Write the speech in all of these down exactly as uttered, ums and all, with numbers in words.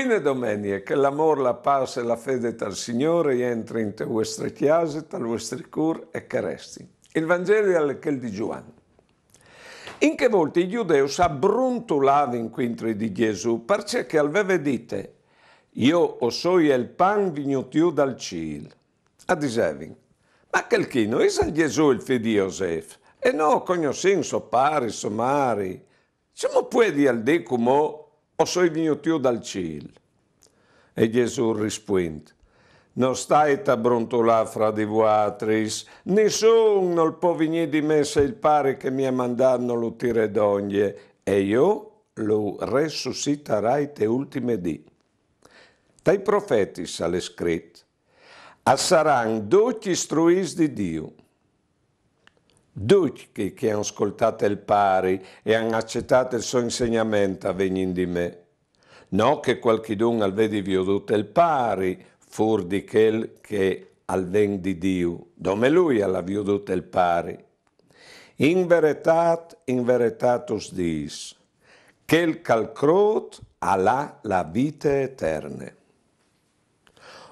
Fine domenie, che l'amôr, la pâs e la fede tal Signôr a jentrin inte vuestre cjase, tal vuestri cûr e che a restin. Il Vangeli al è chel di Zuan. In chê volte i Judeus a bruntulavin cuintri di Jesù, parcè che al veve dite: «Jo o soi il pan vignût jù dal cîl». A disevin: «Ma chel chi no isal Jesù, il fi di Josef? E nô o cognossìn so pari, sô mari. Cemût puedial dî cumò: O soi vignût jù dal cîl»?» E Jesù al rispuint: «No stait a bruntulâ fra di vuatris. Nissun nol pò vignî di me se il Pari che mi à mandât no lu tire dongje, e jo lu ressussitarai te ultime dì. Tai profetis al è scrit: A saran ducj istruîts di Diu. Ducj chei che a àn scoltât il Pari e a àn acetât il so insegnament a vegnin di me. No che cualchidun al vedi viodût il Pari, fûr di chel che al ven di Diu, dome lui al à viodût il Pari. In veretât, in veretât us dîs: chel che al crôt al à la vite eterne.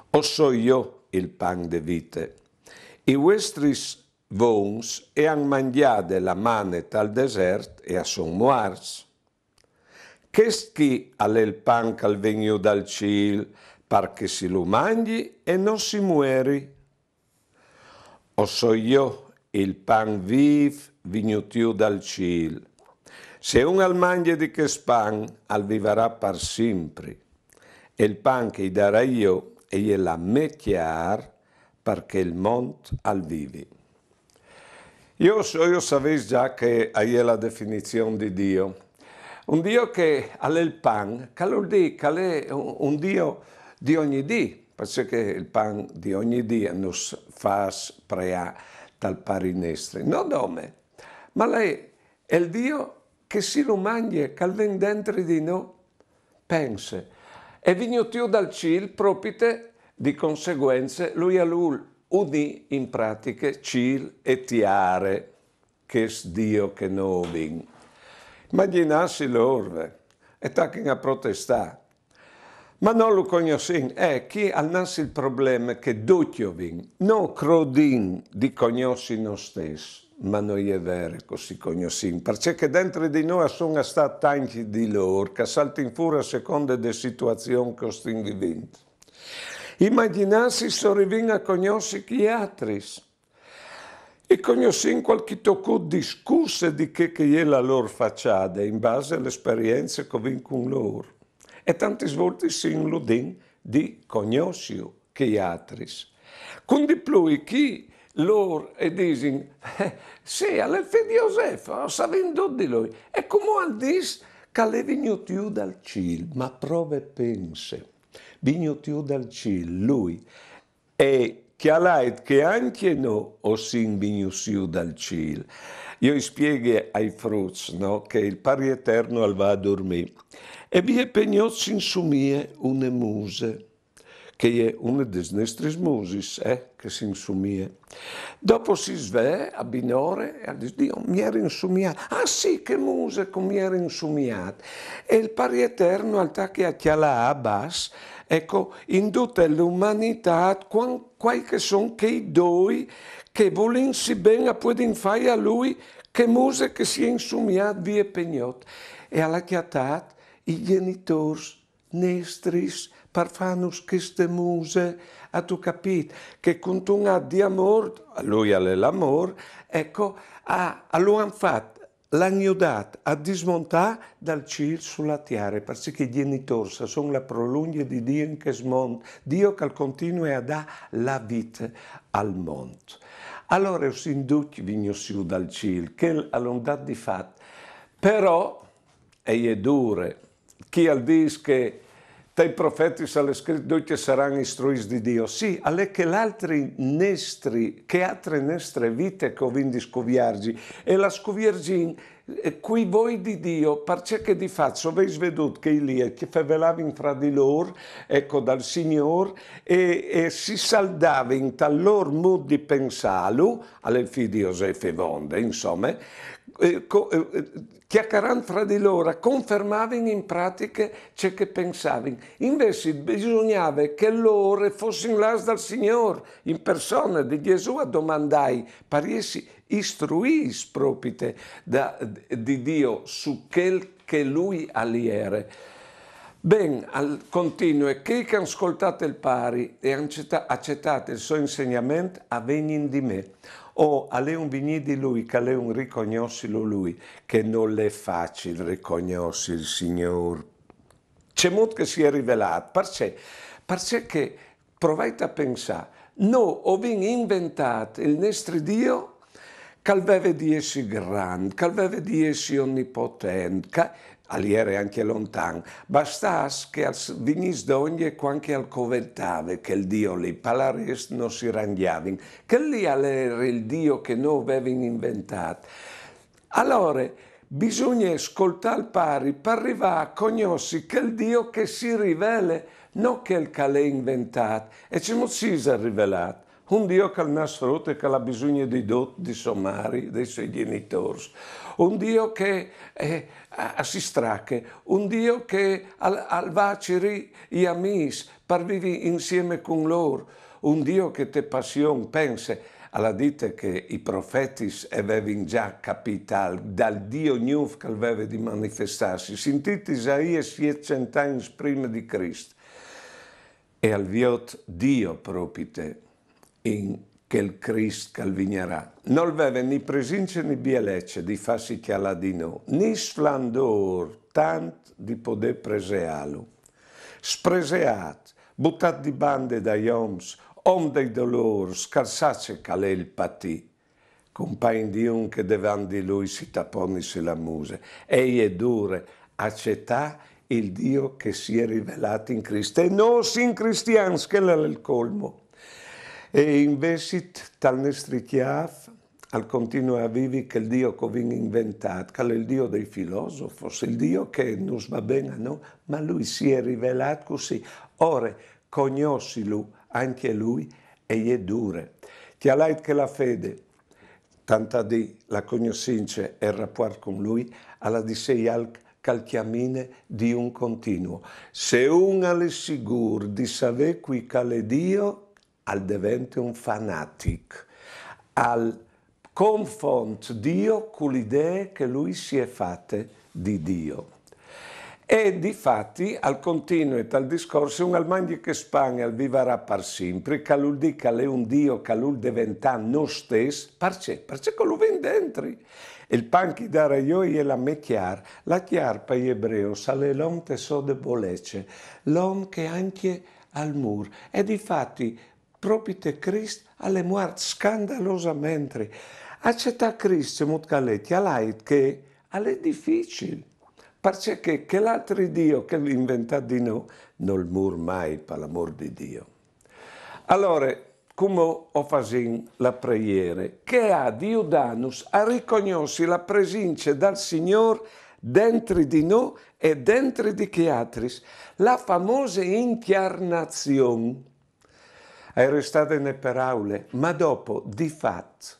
O soi jo il pan de vite. I vuestris vons a àn mangjade la mane tal desert e a son muarts. Chest chi al è il pan che al ven jù dal cîl, par che si lu mangji e no si mueri. O soi jo il pan vîf vignût jù dal cîl. Se un al mangje di chest pan, al vivarà par simpri. E il pan che i darai jo e je la mê cjar, par che il mont al vivi. Jo, jo o savês za che a je la definizion di Dio. Un Dio che al è il pan, che al vûl dî che al è un, un Dio di ogni dì, parcè che il pan di ogni dì nus fâs preâ tal Pari nestri. No dome, ma al è, è il Dio che si lu mangje, che al ven dentri di nô. Pense, e vignût jù dal cîl, propite di conseguence, lui al vûl unî in pratiche cîl e tiare, chest Dio che nô o vin. Imagjinâsi lôr, ve, e tachin a protestâ. Ma nô lu cognossìn, e chi al nas il probleme che ducj o vin. Nô o crodìn di cognossi nô stes, ma no je vere che si cognossìn, parcè che dentri di nô a son a stâ tancj di lôr che a saltin fûr a seconde de situazion che o stin vivint. Imagjinâsi se o rivìn a cognossi chei altris. I cognossìn cualchi tocut di scusse di chê che e je la lôr façade, in base a la esperience che o vin cun lôr. E tantis voltis si iludìn di cognossiju chei altris. Cun di plui chi lôr a disin: «Eh, sì, al è il fi di Josef, o savìn dut di lui. E cumò al dîs che al è vignût jù dal cîl», ma prove, pense, vignût jù dal cîl, lui, e cjalait che ancje nô o sin vignûts jù dal cîl. Jo i spieghi ai fruts, no, che il Pari Eterno al va a durmî. E vie pe gnot si insumie une muse, che e je une des nestris musis, eh, che si insumie. Dopo si svee a binore e al dîs: «Dio, mi jeri insumiât.» «Ah sì, chê muse, che mi jeri insumiât.» E il Pari Eterno al tache a cjalâ a bas, eco, in dute la umanitât, cuant, cuâi che a son chei doi che, volintsi ben, a puedin fâi a lui chê muse che si è insumiât vie pe gnot. E al à cjatât i gjenitôrs nestris par fânus cheste muse, âstu capît? Che cuntun at di amôr, lui al è l'amôr, eco, a, a lu àn fat, l'àn judât a dismontâ dal cîl su la tiare, parcè che i gjenitôrs a son la prolungje di Dio in chest mont, Dio che al continue a dâ la vite al mont. Alore o sin ducj vignûts jù dal cîl, chel al è un dât di fat, però e je dure. Chi al dîs che tai profetis al è scrit: «Ducj a saran istruîts di Dio». Sì, al è chel altri nestri, chê altre nestre vite che o vin di scuvierzi, e la scuvierzìn, eh, cui voi di Dio, parcè che di fat, se o vês viodût chei li, eh, che a fevelavin fra di lôr, eco, dal Signôr, e, e si saldavin tal lôr mût di pensâlu, al è il fi di Josef e vonde, insome, eh, co-, eh, eh, chiacarant fra di lôr, a confermavin in pratiche ce che pensavin. Invezit bisugnave che lôr a fossin lâts dal Signôr in persone, di Jesù, a domandâi, par jessi istruîts propite da, di Diu su chel che lui al jere. Ben, al continue, chei che a àn scoltât il Pari e a àn acetât il so insegnament, a vegnin di me. Oh, al è un vignî di lui, che al è un ricognossilu lui, che nol è facil ricognossi il Signôr. Cemût che si è rivelât? Parcè? Parcè che, provait a pensâ, nô o vin inventât il nestri Diu, che al veve di jessi grant, che al veve di jessi onnipotent, che al jere ancje lontan, bastàs che al s-, vignìs dongje cuant che al coventave chel Diu li, par il rest nô si rangjavin. Chel li al jere il Diu che nô o vevin inventât. Alore, bisugne scoltâ il Pari par rivâ a cognossi chel Diu che si rivele, no chel che al è inventât. E cemût si isal rivelât? Un Diu che al nas frut e che al à bisugne di dut, di sô mari, dai siei gjenitôrs. Un Diu che, eh, a, a si strache. Un Diu che al, al va a cirî i amîs par vivi insiemi cun lôr. Un Diu che te passion, pense, al à dite che i profetis a vevin za capît dal Diu gnûf che al veve di manifestâsi. Sintît Isaie sietcent agns prime di Crist. E al viôt Diu propite in chel Crist che al vignarà. Nol veve ni presince ni bielece di fâsi cjalâ di nô, ni sflandôr tant di podê preseâlu. Spreseât, butât di bande dai oms, om dai dolôrs, che al sa ce che al è il patî. Compagn di un che devant di lui si taponisi la muse. E je dure acetâ il Diu che si è rivelât in Crist. E nô o sin cristians, chel al è il colmo. E invezit tal nestri cjâf al continue a vivi chel Diu che o vin inventât, che al è il Diu dai filosofs, il Diu che nus va ben a nô, ma lui si è rivelât cussì. Ore, cognossilu ancje lui e je dure. Cjalait che la fede, tant a dî la cognossince e il rapuart cun lui, al à di sei alc che al cjamine di un continuu. Se un al è sigûr di savê cui che al è Diu, al devente un fanatic, al confont Diu cu la idee che lui si è fate di Diu. E difati al continue tal discors: se un al mangje chest pan e al vivarà par simpri, che al vûl dî che al è un Diu che al vûl deventâ nô stes, parcè? Parcè che lu vin dentri. Il pan che i darai jo e je la mê cjar. La cjar pai ebreus al è l'om te sô debolece, l'om che ancje al mûr. E difati, propite Crist al è muart scandalosamentri. Acetâ Crist cemût che al è, cjalait che al è dificil, parcè che chel altri Diu che al à inventât di nô nol mûr mai, par l'amôr di Diu. Alore, cumò o fasìn la preiere, che e à di judânus a ricognossi la presince dal Signôr dentri di nô e dentri di chei altris, la famose incjarnazion. E je restade une peraule, ma dopo, di fat,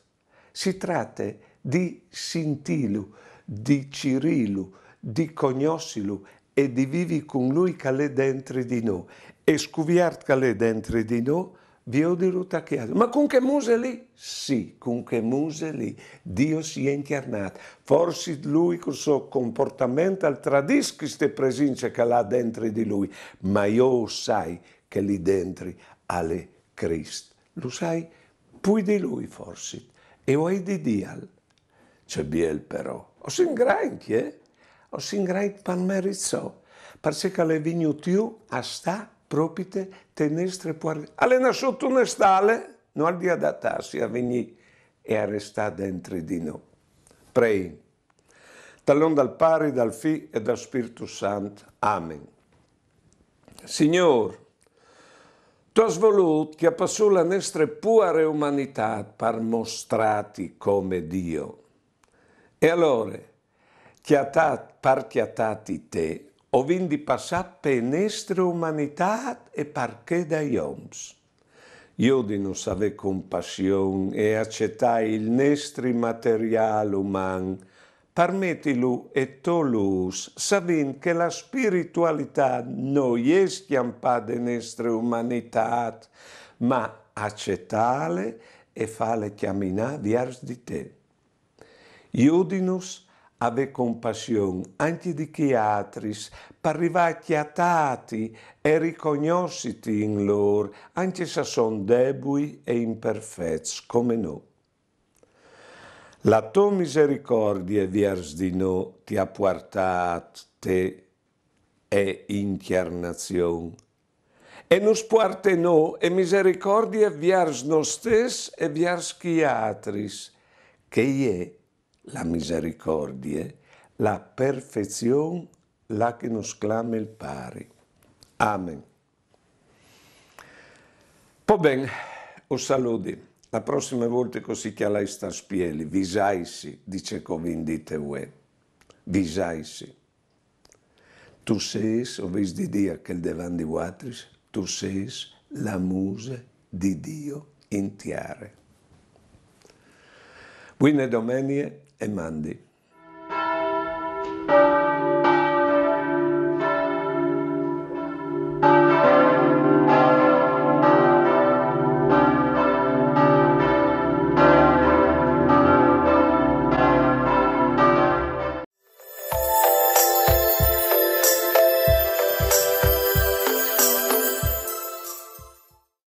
si trate di sintîlu, di cirîlu, di cognossilu e di vivi cun lui che al è dentri di nô. E scuviert che al è dentri di nô, viodilu ta chei altris. Ma cun chê muse li? Sì, cun chê muse li. Diu si è incjarnât. Forsit lui cul so comportament al tradìs cheste presince che al à dentri di lui, ma jo o sai che li dentri al è Crist. Lu sai plui di lui forsit. E o ai di dîal. Ce biel però. O sin grancj, eh? O sin grancj par merit so, parcè che al è vignût jù a stâ propite te nestre puarte. Al è nassût te une stale, nô o ai di adatâsi a vignî e a restâ dentri di nô. Preìn. Tal non dal Pari, dal Fi e dal Spirtu Sant. Amen. Signôr, tu âs volût cjapâ sù la nestre puare umanitât par mostrâti come Diu. E alore, cjatât, par cjatâti te, o vin di passâ pe nestre umanitât e par chê dai oms. Judinus a vê cumpassion e acetâ il nestri materiâl uman par metilu e to lûs, savint che la spiritualitât no je scjampâ de nestre umanitât, ma acetâle e fâle cjaminâ viers di te. Judinus a vê compassion ancje di chei altris, par rivâ a cjatâti e ricognossiti in lôr, ancje se a son debui e imperfets come nô. La tô misericordie viers di nô ti à puartât te e incarnazion, e nus puarte nô e misericordie viers nô stes e viers chei altris, che e je la misericordie, la perfezion là che nus clame il Pari. Amen. Po ben, us saludi. La prossime volte che o si cjalais tar spieli, visaitsi di ce che o vin dite vuê. Visaitsi. Tu sês, o vês di dî a chel devant di vualtris, tu sês la muse di Diu in tiare. Buine domenie e mandi.